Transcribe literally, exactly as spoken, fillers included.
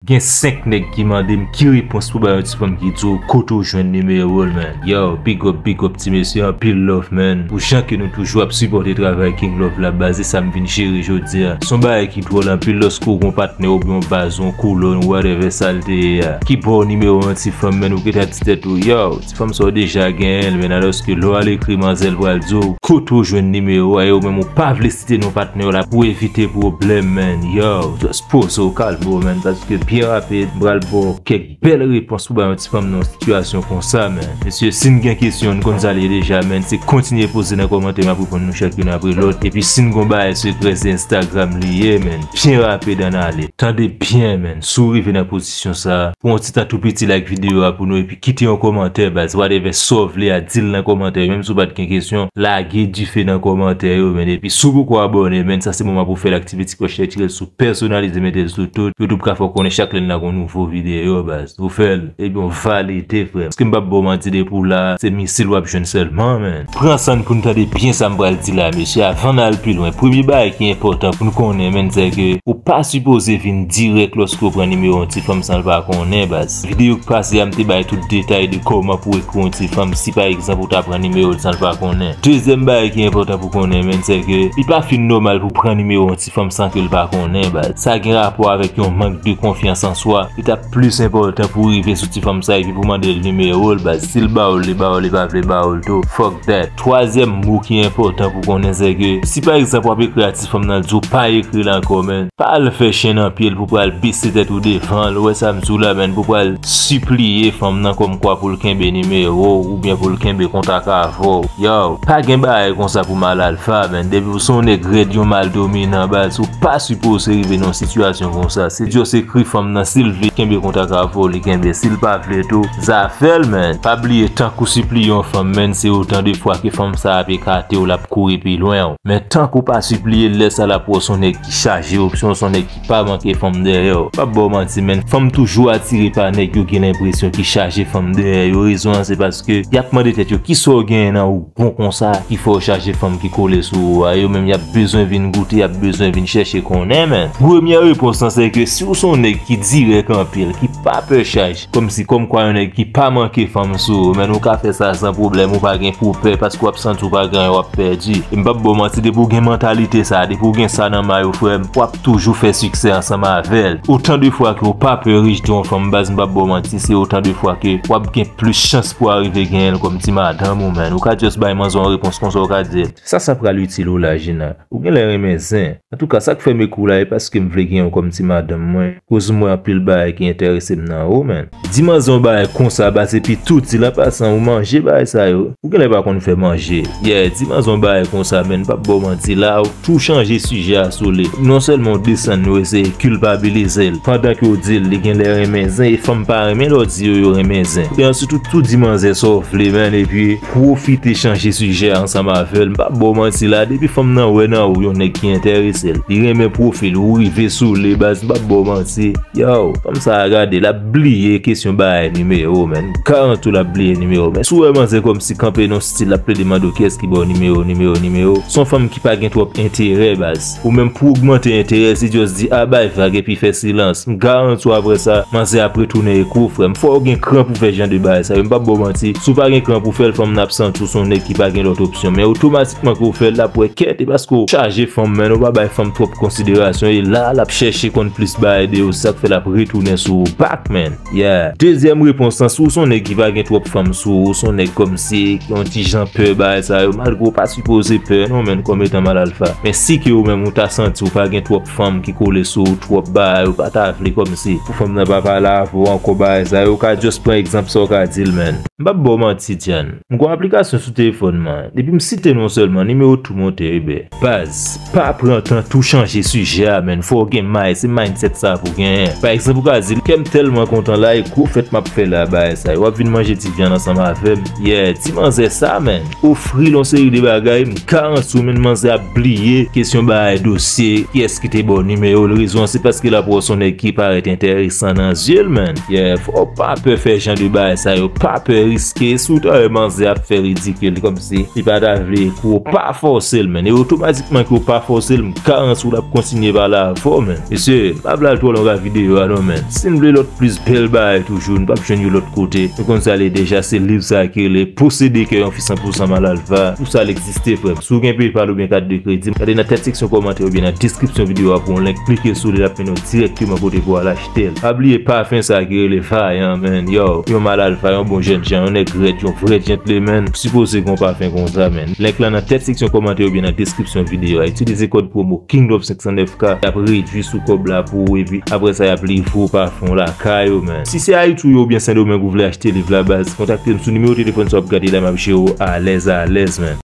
Gen senk nèg ki mande m ki repons pou bay yon ti fanm ki di w kote w jwenn nimewo l, man. Yo, big up, big up ti mesye, anpil love, man. Pou jan ke nou toujou ap sipòte travay King Love la, baz, e sa m vin jere jodi a. Se yon bagay ki dwòl anpil lòske w gon patnè oubyen yon baz, yon kolòn, whatever sa l te ye a, ki ba w nimewo yon ti fanm, man, ou gentan di tèt ou, yo, ti fanm sa w deja genyen l, man, alòske lè w al ekri manzè l pral di w kote w jwenn nimewo a, e ou menm ou pa vle site non patnè w la pou evite pwoblèm, man. Yo, just poze w, kalme w, man, paske byen rapid, m pral ba w kèk bèl repons pou bay yon ti fanm nan yon sitiyasyon konsa, man. Mesye, si n gen kesyon, n konn sa l ye deja, man, se kontinye poze nan kòmantè, m ap reponn nou chak youn apre lòt. Epi si n gon bagay sekrè, se Instagram li ye, man. Byen rapid, ann ale. Tande byen, man. Si w rive nan pozisyon sa a, pran yon ti tan tou piti, like videyo a pou nou, epi kite yon kòmantè, baz, whatever sa w vle a, di l nan kòmantè yo. Menm si w pa t gen kesyon, lage dife nan kòmantè yo, man. Epi si w poko abòne, man, sa se moman pou w fè l, aktive ti klòch la, tire l sou pèsonalize, mete l sou tout. YouTube ka fè w konnen chak lè n lage yon nouvo videyo, baz. Ou fè l, ebyen w valide, frè. Paske m p ap ba w manti, depi w la, se misil w ap jwenn sèlman, man. Pran san n pou n tande byen sa m pral di la, mesye, avan n al pi lwen. Premye bagay ki enpòtan pou n konnen, man, se ke ou pa sipoze vin dirèk lòske w pran nimewo yon ti fanm san l pa konnen, baz. Videyo k pase a, m te bay tout detay de kòman pou w ekri yon ti fanm si, pa egzanp, ou ta pran nimewo l san l pa konnen. Dezyèm bagay ki enpòtan pou konnen, man, se ke li pa fin nòmal pou pran nimewo yon ti fanm san ke l pa konnen, baz. Sa gen rapò avèk yon mank de konfyans an swa. Li t ap plis enpòtan pou w rive sou ti fanm sa epi pou w mande l nimewo l, baz. Si l ba w l, li ba w l, li pa vle ba w l tou, fuck that. Twazyèm mo ki enpòtan pou konnen, se ke si, pa egzanp, w ap ekri a ti fanm nan, l di w pa ekri l ankò, man, pa al fè chen nan pye l pou pral bese tèt ou devan l, ou wè sa m di w la, man, pou pral sipliye fanm nan kòmkwa pou l kenbe nimewo w oubyen pou l kenbe kontak avè w. Yo, pa gen bagay konsa pou mal alfa, man. Depi w se yon nèg rèd, yon mal dominan, baz, ou pa sipoze rive nan yon sitiyasyon konsa. Se just ekri fanm nan, si l vle kenbe kontak avè w, li kenbe. Si l pa vle tou, zafè l, man. Pa bliye, tank ou sipliye yon fanm, man, se otan de fwa ke fanm sa a ap ekate w, l ap kouri pi lwen w. Men tank ou pa sipliye l, lè sa l ap wè w se yon nèg ki chaje opsyon, se yon nèg ki pa manke fanm dèyè w. M p ap ba w manti, man, fanm toujou atire pa nèg yo gen lenpresyon ki chaje fanm dèyè yo. Rezon an, se paske y ap mande tèt yo, kisa w genyen nan ou bon konsa ki fè w chaje fanm ki kole sou ou a? Yo menm, y ap bezwen vin goute, y ap bezwen vin chèche konnen, man. Premyè repons lan, se ke si w se yon nèg ki dirèk anpil, ki pa pè chaj, kòmsi, kòmkwa yon nèg ki pa manke fanm sou ou, man, ou ka fè sa san pwoblèm, ou pa gen pou pè, paske w ap santi w pa gen anyen w ap pèdi. E m p ap ba w manti, depi w gen mantalite sa, depi w gen sa nan may ou, frè m, w ap toujou fè siksè ansanm avè l. Otan de fwa ke w pa pè rejte yon fanm, baz, m p ap ba w manti, se otan de fwa ke w ap gen plis chans pou w arive genyen l kòm ti madanm ou, man. Ou ka just bay manzè yon repons konsa, ou ka di l, sa, sa pral itil ou la, Gina? Ou genlè renmen zen. Antouka, sa k fè m ekri w la, e paske m vle genyen w kòm ti madanm mwen. Koz m wè anpil bagay ki enterese m nan ou, man. Di manzè yon bagay konsa, baz, epi tou di l an pasan ou manje bagay sa yo. Ou genlè pa konn fè manje. Yeah, di manzè yon bagay konsa, man, m p ap ba w manti, la ou tou chanje sijè a sou li. Non sèlman w desann li, w eseye kilpabilize l. Pandan ke w di l, li genlè renmen zen, e fanm pa renmen lè w di yo, yo renmen zen. E answit, ou tou di manzè sa w vle, man, epi pwofite chanje sijè a ansanm avè l. M p ap ba w manti la, depi fanm nan wè nan ou yon nèg ki enterese l, li renmen pwofil ou, ou rive sou li, baz, m p ap ba w manti. Yo, fanm sa a, gade, l ap bliye kesyon bay nimewo, man. M garanti w l ap bliye nimewo. Men si w wè manzè kòmsi kanpe nan stil, l ap plede mande w kiyès ki ba w nimewo, nimewo, nimewo, se yon fanm ki pa gen twòp enterè, baz. Ou menm pou ogmante enterè, se just di, a, bay vag epi fè silans. M garanti w, apre sa, manzè ap retounen ekri w, frè m. Fò w gen kran pou fè jan de bagay sa yo. M p ap ba w manti, si w pa gen kran pou fè l, fanm nan ap santi w se yon nèg ki pa gen lòt opsyon. Men otomatikman ke w fè l, l ap wè kèt, e paske w chaje fanm, man, ou pa bay fanm twòp konsiderasyon, e la, l ap chèche konn plis bagay de ou, se sa k fè l ap retounen sou ou back, man. Yeah. Dezyèm repons lan, si w se yon nèg ki pa gen twòp fanm sou ou, w se yon nèg kòmsi ki yon ti jan pè bagay sa yo, malgre w pa sipoze pè non, man, kòm etan mal alfa. Men si ke ou menm ou ta santi w pa gen twòp fanm ki kole sou ou, twòp bagay, ou pa ta vle kòmsi pou fanm nan pa pale avè w ankò bagay sa yo, ou ka just pran egzanp sa w ka di l, man. M p ap ba w manti, Dyan. M gon aplikasyon sou telefòn mwen. Depi m site non sèlman, nimewo tou monte, wi bè. Baz, pa pran tan tou chanje sijè a, man. Fò w gen may, se mindset sa pou genyen. Pa egzanp, ou ka di l, kè m tèlman kontan la, e gwo fèt m ap fè la, bagay sa yo. W ap vin manje ti vyann ansanm avè m. Yeah, di manzè sa, man. Ofri l yon seri de bagay, m garanti w, man, manzè ap bliye kesyon bagay dosye, kiyès ki te ba w nimewo l. Rezon an, se paske l ap wè w se yon nèg ki parèt enteresan nan zye l, man. Yeah, fò w pa pè fè jan de bagay sa yo, pa pè riske. Si w ta wè manzè ap fè ridikil kòmsi li pa ta vle ekri w, pa fòse l, man. E otomatikman ke w pa fòse l, m garanti w l ap kontinye pale avè w, man. Mesye, m pa vle al twò lwen, m ka vide Yo, alò, men, si n vle lòt plis bèl bagay toujou, n p ap jwenn yo lòt kote. Nou konn sa l ye deja, se liv sa a ki rele Posede kè yon fi san pousan Malalfa. Pou sa l egziste, frè m. Si w gen PayPal oubyen kat de kredi, gade nan tèt seksyon kòmantè oubyen nan deskripsyon videyo a pou yon link, klike sou li, l ap mennen w dirèkteman kote pou w al achte l. Pa bliye pafen sa a ki rele Vayan, men. Yo, yon Malalfa, yon bon jèn jan, yon nèg rèd, yon vrè gentleman. Ou sipoze gen yon pafen konsa, men. Link la nan tèt seksyon kòmantè oubyen nan deskripsyon videyo a. Itilize kòd pwomo King Love senk san nèf K, y ap redui sou kòb la pou ou, epi apre sa, y ap livre w pafen w lakay ou, men. Si se Ayiti w ye oubyen Sendomeng ou vle achte liv la, baz, kontakte m sou nimewo telefòn sa w ap gade la, m ap jere w alèz alèz, men.